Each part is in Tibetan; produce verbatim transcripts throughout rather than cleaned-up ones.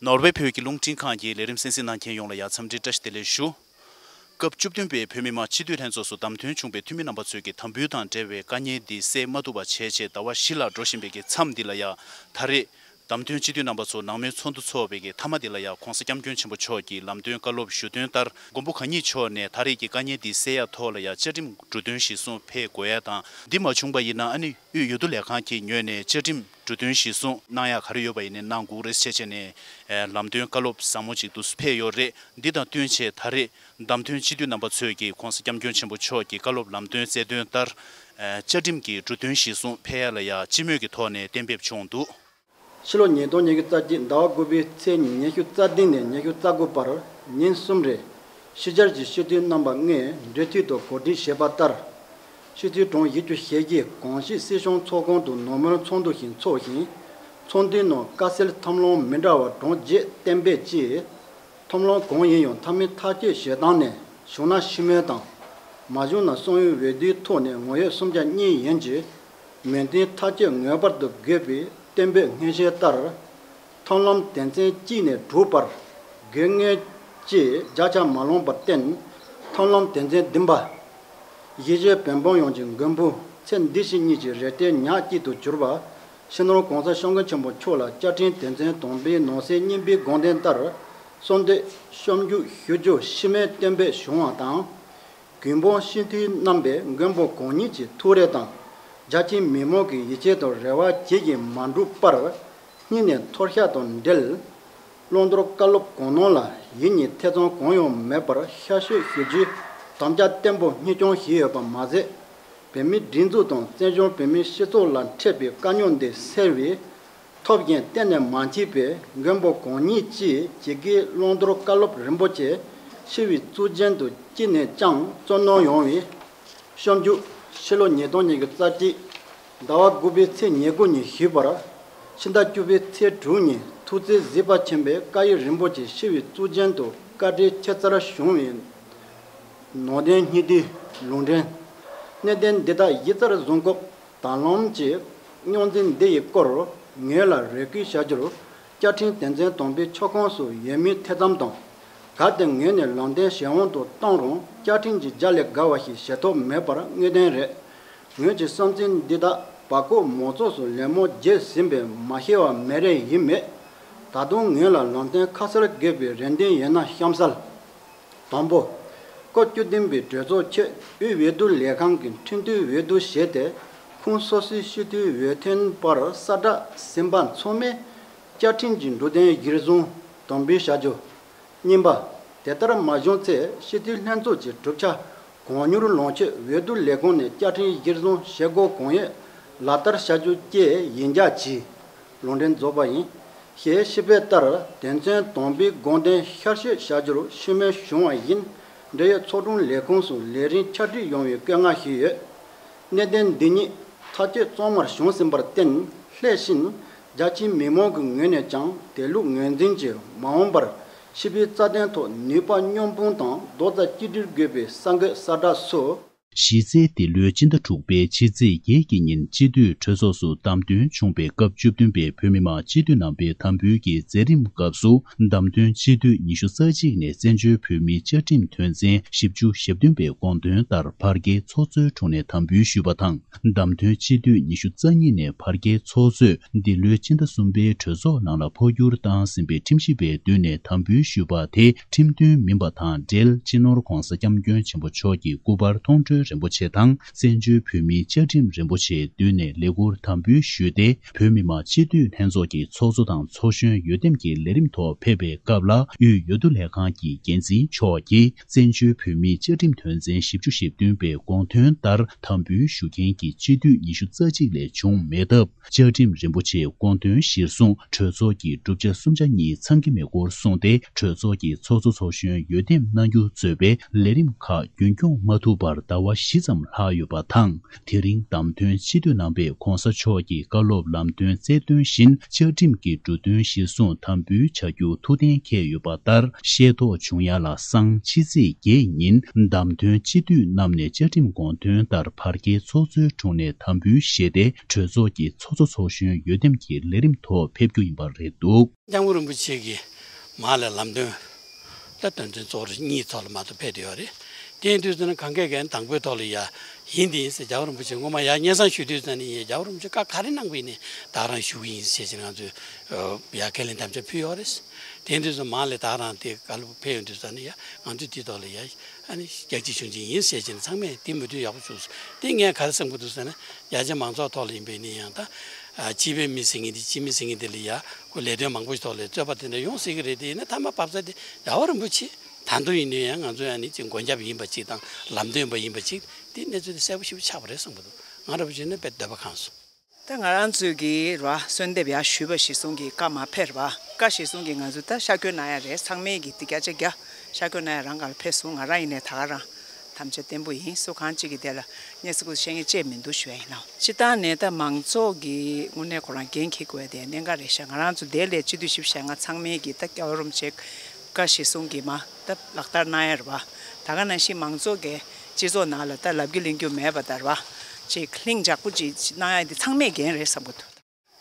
ནོར་ཝེ་བོད་ཀྱི་རླུང་འཕྲིན་ཁང་གི་ལས་རིམ་གསན་གཟིགས་གནང་མཁན་ཡོངས་ལ་ཡང་འཚམས་འདྲི་བཀྲ་ཤིས་བདེ་ལེགས་ཞུ། སྐབས་བཅུ་བདུན་པའི་བོད་མི་མང་སྤྱི་འཐུས་ལྷན་ཚོགས་སུ་བདམས་ཐོན་བྱུང་བའི་འཐུས་མི་རྣམ་པ་ཚོས་ཀྱི་དམ་འབུལ་དང་འབྲེལ་བའི་དཀའ་ངལ་འདི་སེལ་མ་ཐུབ་པ་བྱས་རྗེས་ཟླ་བ་བཞི་ལ་འགྲོ་བཞིན་པའི་གི་མཚམས་འདི་ལ་ཡང་ད་རེས་བདམས་ཐོན་སྤྱི་འཐུས་རྣམ་པ་ཚོ་ནང་མོལ་ཚོགས་འདུ་འཚོགས་པའི་གི་མཐའ་མ་འདི་ལ་ཡང་གོང་ས་སྐྱབས་མགོན་ཆེན་པོ་མཆོག་གིས་ལམ་སྟོན་བཀའ་སློབ་ཞུས་དོན་ལྟར་མགོན་པོ་གང་ཉིད་མཆོག་ནས་ད་རེས་ཀྱི་དཀའ་ངལ་འདི་སེལ་ཡ་ཐོག་ལ་ཡང་བཅའ་ཁྲིམས་འབྲུ་དོན་གཞིར་བཟུང་ཕེབས་དགོས་ཡ་དང་འདི་མ་བྱུང་པ་ཡིན་ན་ཨ་ནི་དབུས་འོས་བསྡུ་ལས་ཁང་གི་ངོས་ནས་བཅའ་ཁྲིམས་འབྲུ་དོན་གཞིར་བཟུང་གནང་ཡ་ག་རེ་ཡོད་པ་ཡིན་ནའི་གནང་དགོས་རེད་བྱས་བྱས་ནས་ལམ་སྟོན་བཀའ་སློབ་ཟབ་མོ་ཅིག་ཏུ་ཕེབས་ཡོད་རེད། འདི་དང་བསྟུན་བྱས་ད་རེས་བདམས་ཐོན་སྤྱི་འཐུས་རྣམ་པ་ཚོས་ཀྱིས་གོང་ས་སྐྱབས་མགོན་ཆེན་པོ་མཆོག་གི་བཀའ་སློབ་ལམ་སྟོན་སྩལ་དོན་ལྟར། བཅའ་ཁྲིམས་ཀྱི་འབྲུ་དོན་གཞིར་བཟུང་ཕེབས་ཡ་ལ་ཡ་སྤྱི་མོས་ཀྱི་ཐོག་ནས་གཏན་འབེབས་བྱུང་འདུག་ཕྱི་ལོ་ཉིས་སྟོང་ཉི་ཤུ་རྩ་གཅིག་ཟླ་བ་དགུ་པའི་ཚེས་ཉི་ཤུ་རྩ་བདུན་ནས་ཉི་ཤུ་རྩ་དགུ་བར་ཉིན་གསུམ་རེ་ཕྱི་རྒྱལ་གྱི་སྤྱི་འཐུས་རྣམ་པ་ལྔས་འབྲེལ་མཐུད་དུ་གོ་སྒྲིག་བྱས་པ་ལྟར། སྤྱི་འཐུས་གྲངས་བཞི་བཅུ་ཞེ་བརྒྱད་གོང་ཞུས་སྲིད་སྐྱོང་ཚོགས་ཁང་དུ་ནོར་མོལ་ཚོགས་འདུ་ཞིག་འཚོགས་ཤིང་། ཚོགས་འདུའི་ནང་དཀའ་སེལ་ཐབས་ལམ་མི་འདྲ་བ་གྲངས་བརྒྱད་གཏན་འབེབས་ཀྱིས། ཐོབ་ལམ་གང་ཡིན་ཡང་མཐའ་མའི་ཐག་གཅོད་བྱེད་སྟངས་ནི་བྱུང་ན་སྤྱི་མོས་དང་། མ་བྱུང་ན་གསང་བའི་འོས་བསྡུའི་ཐོག་ནས་ངོ་ཡོད་གསུམ་ཆ་གཉིས་ཡན་གྱི་མོས་མཐུན་ཐག་གཅོད་ངེས་པར་དུ་དགོས་པའི་གཏན་འབེབས་སྔ་གཞས་ལྟར། ཐོབ་ལམ་དོན་ཚན་གཅིག་ནས་དྲུག་བར་དགོས་ངེས་ཀྱི་བརྒྱ་ཆ་མ་ལོངས་པར་བརྟེན། ཐོབ་ལམ་དོན་ཚན་བདུན་པ། གཞིས་བྱེས་བོད་འབངས་ཡོངས་ཀྱི་མགོན་པོ་ཚེ་འདི་ཕྱི་གཉིས་ཀྱི་རེ་ལྟོས་ཉག་གཅིག་ཏུ་གྱུར་པ། སྤྱི་ནོར་༸གོང་ས་༸སྐྱབས་མགོན་ཆེན་པོ་མཆོག་ལ་བཅའ་ཁྲིམས་དོན་ཚན་དང་པོའི་ནང་གསེས་གཉིས་པའི་དགོངས་དོན་ལྟར། གསོལ་འདེབས་སྐྱབས་འཇུག་ཞུ་རྒྱུ་སྤྱི་མོས་གཏན་འབེབས་བྱུང་བ་དང་། གུས་འབངས་སྤྱི་འཐུས་རྣམ་པས་མགོན་པོ་གང་ཉིད་ཀྱི་ཐུགས་རེ་དང་། རྒྱ་ཆེའི་མི་མང་གི་ཡིད་ཆེས་དང་རེ་བ་ཇི་བཞིན་མ་འགྲུབ་པར། སྙིང་ནས་འཐོར་ཤག་དང་འབྲེལ། བླང་དོར་བཀའ་སློབ་གང་གནང་ལ་ཡིད་གཉིས་ཐེ་ཚོམ་གང་ཡང་མེད་པར་ཤར་བཤད་ཞུ་རྒྱུའི་དམ་བཅའ་བརྟན་པོ་གཉིས་སྐྱོང་ཞུས་ཡོད་པ་མ་ཟད། བོད་མིའི་སྒྲིག་འཛུགས་དང་བཙན་བྱོལ་བོད་མིའི་སྤྱི་ཚོགས་ལ་འཕྲད་པའི་དཀའ་རྙོག་འདི་སེལ་བའི་ཐབས་གཞན་གཏན་ནས་མ་མཆིས་པས་མགོན་པོ་གང་ཉིད་ཀྱིས་ཇི་སྐད་བླང་དོར་བཀའ་སློབ་རིན་པོ་ཆེ་ཞི་བའི་གཙུག་རྒྱན་དུ་ཅི་ནས་ཀྱང་བརྩོན་གནང་ཡོང་བའི་སྐྱབས་འཇུག་ཕྱི་ལོ་ཉིས་སྟོང་ཉི་ཤུ་རྩ་གཅིག་ཟླ་བ་དགུ་པའི་ཚེས་ཉེར་དགུ་ཉིན་ཞུས་པར། ཕྱི་ཟླ་བཅུ་པའི་ཚེས་དྲུག་ཉིན་ཐུགས་བརྩེ་གཟིགས་པ་ཆེན་པོའི་བཀའ་ཡིག་རིན་པོ་ཆེ་ཞི་བའི་གཙུག་རྒྱན་དུ་བཀའ་དྲིན་ཆེ་སར་བྱུང་བའི་ནང་དོན་སྙིང་བསྡུས་ལུང་འདྲེན། གནད་དོན་འདི་དག་གཞི་རྩར་བཟུང་སྐབས་དང་བླངས་ཀྱི་རྙོག་འཛིང་འདི་ཡི་སྐོར་ངོས་ལ་རེ་སྐུལ་བྱ་རྒྱུར། བཅའ་ཁྲིམས་དོན་ཚན་དང་པོའི་ཆོག་ཁོངས་སུ་ཡོད་མིན་ཐེ་ཚོམ་དང་། གལ་ཏེ་ངོས་ནས་ལམ་སྟོན་བྱེད་དབང་དུ་བཏང་རུང་བཅའ་ཁྲིམས་ཀྱི་རྒྱ་ལས་བརྒལ་བ་ཞིག་བྱེད་ཐབས་མེད་པར་ངེས་གཏན་རེད། ངོས་ཀྱི་བསམ་ཚུལ་འདི་དག་བར་སྐོར་མང་ཚོགས་སུ་ལད་མོ་བརྒྱབ་ཟིན་པས་མ་ཤེས་པ་མེད་རེ་ཡིན་མོད། ད་དུང་ངོས་ལ་ལམ་སྟོན་ཁ་གསལ་དགོས་པའི་རེ་འདུན་ཡོད་ན་གཤམ་གསལ། དང་པོ། སྐབས་བཅུ་བདུན་པའི་གྲོས་ཚོགས་ཆེད་དབུས་འོས་བསྡུ་ལས་ཁང་གི་ཁྲིམས་མཐུན་འོས་བསྡུ་བྱས་ཏེ་ཁོངས་སོ་སོའི་སྤྱི་འཐུས་འོས་ཐོན་པར་གསལ་བསྒྲགས་ཟིན་པ་ཚང་མས་བཅའ་ཁྲིམས་ཀྱི་འབྲུ་དོན་གཞིར་བཟུང་དམ་འབུལ་བྱ་རྒྱུ། གཉིས་པ། དེ་ལྟར་མ་བྱུང་ཚེ་སྤྱི་འཐུས་ལྷན་ཚོགས་ཀྱི་གྲུབ་ཆ་གང་མྱུར་ལོངས་སྤྱོད་འོས་བསྡུ་ལས་ཁུངས་ནས་བཅའ་ཁྲིམས་གཞིར་བཟུང་བྱེད་སྒོ་གང་ཡོད་ལག་བསྟར་བྱ་རྒྱུ་བཅས་ཡིན་རྒྱ་ཆེ། ལུང་འདྲེན་རྫོགས་པ་ཡིན། ཞེས་ཞུས་པའི་ལྟར་དོན་ཚན་དང་པོའི་དགོངས་དོན་ཤར་བཤད་བྱ་རྒྱུར་ཤུགས་སྣོན་བྱུང་བ་ཡིན། འབྲེལ་ཡོད་ཚོགས་དྲུང་ལས་ཁུངས་སུ་ལས་རིམ་ཕྱག་བྲིས་ཡོང་བའི་བཀོད་མངགས་ཞུས་ཡོད། གནད་དོན་འདི་ཉིད་ཐག་གཅོད་གཙང་མར་བྱུང་ཟིན་པར་བརྟེན་ལྷོད་ཕྱིན། རྒྱ་ཆེའི་མི་མང་གི་ངོས་ནས་ཀྱང་དེ་ལུགས་ངོས་འཛིན་གྱིས་མ་འོངས་པར་ཞི་བའི་རྩ་དོན་ཐོག་ནུས་པ་མཉམ་སྤུངས་དང་རྡོག་རྩ་གཅིག་སྒྲིལ་དགོས་པའི་གསར་འགོད་གསལ་བསྒྲགས་སུ། གཞི་རྩའི་འདི་ལོའི་སྤྱི་ཟླ་དྲུག་པའི་ཕྱི་ཚེས་བརྒྱད་ཀྱི་ཉིན་སྤྱི་འཐུས་གྲོས་ཚོགས་སུ་བདམས་ཐོན་བྱུང་བའི་སྐབས་བཅུ་བདུན་པའི་བོད་མི་མང་སྤྱི་འཐུས་རྣམ་པའི་དམ་འབུལ་གྱི་མཛད་རིམ་སྐབས་སུ་བདམས་ཐོན་སྤྱི་འཐུས་ཉི་ཤུ་རྩ་གཅིག་ནས་བཙན་བྱོལ་བོད་མིའི་བཅའ་ཁྲིམས་དོན་ཚན་བཞི་བཅུ་ཞེ་བདུན་པའི་དགོངས་དོན་ལྟར་བར་བརྒལ་ཚོགས་གཙོའི་དྲུང་ནས་དམ་འབུལ་ཞུས་པ་དང་། བདམས་ཐོན་སྤྱི་འཐུས་ཉི་ཤུ་རྩ་གཉིས་ནས་བར་བརྒལ་ཚོགས་གཙོས་འདི་ལོའི་སྤྱི་ཟླ་གསུམ་པའི་གྲོས་ཚོགས་ནང་ལ་འཕོ་འགྱུར་བཏང་ཟིན་པའི་ཁྲིམས་ཞིབ་པའི་མདུན་ནས་དམ་འབུལ་ཞུས་པ་དེ་ཁྲིམས་མཐུན་མིན་པ་དང་འབྲེལ། སྤྱི་ནོར་༸གོང་ས་༸སྐྱབས་མགོན་ཆེན་པོ་མཆོག་གི་སྐུ་པར་མཐོང་གྲོལ་རིན་པོ་ཆེ་དང་བཙན་བྱོལ་བོད་མིའི་བཅའ་ཁྲིམས་རིན་པོ་ཆེའི་མདུན་ནས་ལས་ཁུར་དམ་འབུལ་ཞུས་ཏེ། བོད་མི་མང་སྤྱི་འཐུས་ལྷན་ཚོགས་ཀྱི་ཚོགས་གཙོ་དང་ཚོགས་གཞོན་འོས་འདེམས་ཀྱི་ལས་རིམ་ཐོག་ཕེབས་པའི་སྐབས་ལ་དབུས་འོས་བསྡུ་ལས་ཁང་གི་འགན་འཛིན་མཆོག་གིས་བཙན་བྱོལ་བོད་མིའི་བཅའ་ཁྲིམས་དོན་ཚན་བཞི་བཅུ་ཞེ་བདུན་པའི་དགོངས་དོན་ལྟར་དམ་འབུལ་ཞུ་མཁན་གྱི་སྤྱི་འཐུས་ཉི་ཤུ་རྩ་གཅིག་ལས་བྱུང་མེད་སྟབས། བཅའ་ཁྲིམས་རིན་པོ་ཆེའི་དགོངས་དོན་གཞིར་བཟུང་གྲོས་ཚོགས་ཀྱི་བསྒྲུབ་བྱ་གསུམ་ཆ་གཉིས་ཚང་གི་མེད་སྐོར་གསུངས་ཏེ། གྲོས་ཚོགས་ཀྱི་ཚོགས་གཙོ་ཚོགས་གཞོན་འོས་འདེམས་གནང་རྒྱུ་གཙོས་པའི་ལས་རིམ་ཁག་རྒྱུན་སྐྱོང་མ་ཐུབ་པར་ཟླ་བ་བཞི་ཙམ་ལྷག་ཡོད་པ་དང་། དེ་རིང་བདམས་ཐོན་སྤྱི་འཐུས་རྣམ་པས་༸གོང་ས་མཆོག་གི་བཀའ་སློབ་ལམ་སྟོན་སྩལ་དོན་བཞིན་བཅའ་ཁྲིམས་ཀྱི་འབྲུ་དོན་གཞིར་བཟུང་དམ་འབུལ་བྱ་རྒྱུ་ཐུགས་གཏན་འཁེལ་ཡོད་པ་ལྟར། ཤེས་རྟོགས་བྱུང་ཡ་ལ་སང་ཕྱི་ཚེས་བརྒྱད་ཉིན་བདམས་ཐོན་སྤྱི་འཐུས་རྣམས་ནས་བཅའ་ཁྲིམས་དགོངས་དོན་ལྟར་བར་བརྒལ་ཚོགས་གཙོའི་དྲུང་ནས་དམ་འབུལ་བཞེས་ཏེ། གྲོས་ཚོགས་ཀྱི་ཚོགས་གཙོ་ཚོགས་གཞོན་འོས་འདེམས་ཀྱི་ལས་རིམ་ཐོག་ཕེབས་རྒྱུ་ཡིན་པ་རེད་འདུག་སྐྱབས་མགོན་རིན་པོ་ཆེ་གིས་ མར་ལ་ལམ་སྟོན། ད་དོན་ཚན་གཙོ་བོ་གཉིས་ཐོག་ལ་མ་གཏོགས་ཕེབས་བསྡད་ཡོད་རེད། དེ་ཡིན་དུས་ཙམ་ན་གང་གས་གས་དང་པོའི་ཐོག་ལ་ཡ་ཡིན་དེ་ཡིན་ཟེར། རྒྱལ་བ་རིན་པོ་ཆེ་སྔོན་མ་ཡ་སྙན་སེང་ཞུ་དུས་ཙམ་ན་ཡ་རྒྱལ་བ་རིན་པོ་ཆེ་བཀའ་ག་རེ་གནང་བ་ཡིན་ནའི་ད་ག་རང་ཞུ་གི་ཡིན་ཟེར་བྱས་ང་ཚོས་ཡ་ཁས་ལེན་དམ་བཅའ་ཕུལ་ཡོད་རེད། དེ་ཡིན་དུས་ཙམ་མར་ལ་ད་ག་རང་དེ་ག་ལ་ཕེབས་ཡོང་དུས་ཙམ་ན་ཡ་ང་ཚོས་དེའི་ཐོག་ལ་ཡ་ཨ་ནི་རྒྱག་ཅིག་ཞུ་ཅིག་ཡིན་ཟེར་བྱས་ཚང་མས་དེ་མོས་མཐུན་ཡག་པོ་བྱུང་སོང་། དེ་ངས་ག་རེ་བསམ་གི་འདུག་ཟེར་ན་རྒྱ་ཆེ་མང་ཚོགས་ཐོག་ལ་ཡིན་པའི་ནི་ཡང་ད་སྤྱི་པའི་མི་ཟེར་མཁན་དེ་སྤྱི་མི་ཟེར་མཁན་དེ་ལ་ཡ་ཁོ་ལས་དོན་མང་པོ་ཞིག་ཐོག་ལ་རྩོད་པ་དེ་འདྲ་ཡོང་སྲིད་ཀྱི་རེད། དེ་ཡིན་ན་མཐའ་མ་བབས་ས་དེ་རྒྱལ་བ་རིན་པོ་ཆེ་ད་དུང་ཡིན་ནའི་ཡང་ང་ཚོ་ཡང་ནི་ཅིག་མགོན་སྐྱབས་ཡིན་པ་ཅིག་དང་ལམ་སྟོན་པ་ཡིན་པ་ཅིག་དེ་གནས་ཚུལ་དེ་གསལ་པོ་ཞེ་པོ་ཆགས་པ་རེད་བསམ་གི་འདུག་ང་ར་བུ་ཆེ་ནི་དཔེ་འདོད་པ་ཁེངས་སོང་། ད་ང་རང་ཚོས་ཀྱི་ར་གསོལ་འདེབས་ཡར་ཞུས་པ་གཞིར་བཟུང་གི་བཀའ་མ་ཕེབས་ར། བཀའ་གཞིར་བཟུང་གི་ང་ཚོས་ད་ཤར་བསྐྱོད་གནང་ཡ་རེད། ཚང་མས་ཀྱི་འདི་བརྒྱ་ཆ་བརྒྱ་ཤར་བསྐྱོད་གནང་ཡ་རང་ག་ལ་ཕེབས་སོང་། ང་རང་ཡིན་ནའི་ད་ག་རང་དམ་བཅའ་བརྟན་པོ་ཡིན། སུ་གང་གཅིག་གི་དེ་ལ་གནས་ཚུལ་ཤེས་ངེས་བཅས་མི་འདུག་ཞུ་ཡ་ཡིན་ལགས། སྤྱིར་བཏང་ནས་ད་མང་ཚོགས་ཀྱི་དངོས་གནས་ཁོ་རང་འགན་འཁྱེར་དགོས་ཡ་དེ་གནད་འགག་རེད་ཤག་ང་རང་ཚོ་དེ་ལས་སྤྱི་འཐུས་བཞི་བཅུ་ཞེ་ལྔ་ཚང་མས་ཀྱི་ད་རྒྱལ་བ་རིན་པོ་ཆེ་བཀའ་གཞིར་བཟུང་གི་མ་ད་ལག་བསྟར་གནང་ཡ་རེད་བ། ད་ག་ནང་བཞིན་མང་ཚོགས་ཀྱི་སྤྱི་ཚོགས་ནང་ལ་ད་ལབ་རྒྱུ་གླེང་རྒྱུ་མེད་པ་ལྟར་བ། ཅིག་ལྷིང་འཇགས་པོ་ཅིག་གནང་ཡ་འདི་ཚང་མའི་འགན་རེད་བསམ་གི་འདུག་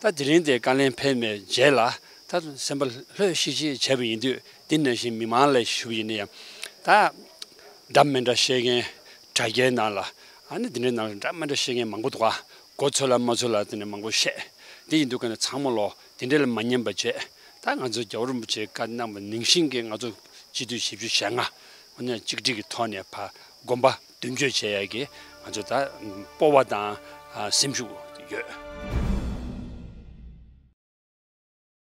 ད་དེ་རིང་དེ་བཀའ་ལན་ཕེབས་ནས་རྗེས་ལ་ད་སེམས་པ་ལྷོད་ཤིག་ཤིག་བྱས་པ་ཡིན་དུས་འདི་ནང་བཞིན་མི་མང་ལ་ཞུ་བ་ཡིན་ན་ཡང་ད་འདྲ་མི་འདྲ་བཤད་མཁན་དྲ་རྒྱའི་ནང་ལ་ཨ་ནི་འདི་འདྲའི་ནང་ལ་འདྲ་མི་འདྲ་བཤད་མཁན་མང་པོ་འདུག་ག་གོ་ཚོད་ལ་མ་ཚོད་ལ་དེ་ནས་མང་པོ་བཤད། དེ་ཡིན་དུས་ཀ་ནས་ཚང་མ་ལོ་དེ་འདྲ་ལ་མ་ཉན་པ་བྱས། ད་ང་ཚོ་རྒྱལ་བ་རིན་པོ་ཆེའི་བཀའ་གནང་བ་ནང་བཞིན་གྱི་ང་ཚོ་སྤྱི་འཐུས་བཞི་བཅུ་ཞེ་ལྔ་འོ་ན་གཅིག་སྒྲིལ་གྱི་ཐོག་ནས་ཕར་དགོངས་པ་མདུན་སྐྱོད་བྱེད་ཡ་གི་ང་ཚོ་ད་སྤོབས་པ་དང་ཨ་སེམས་ཤུགས་ཡོད།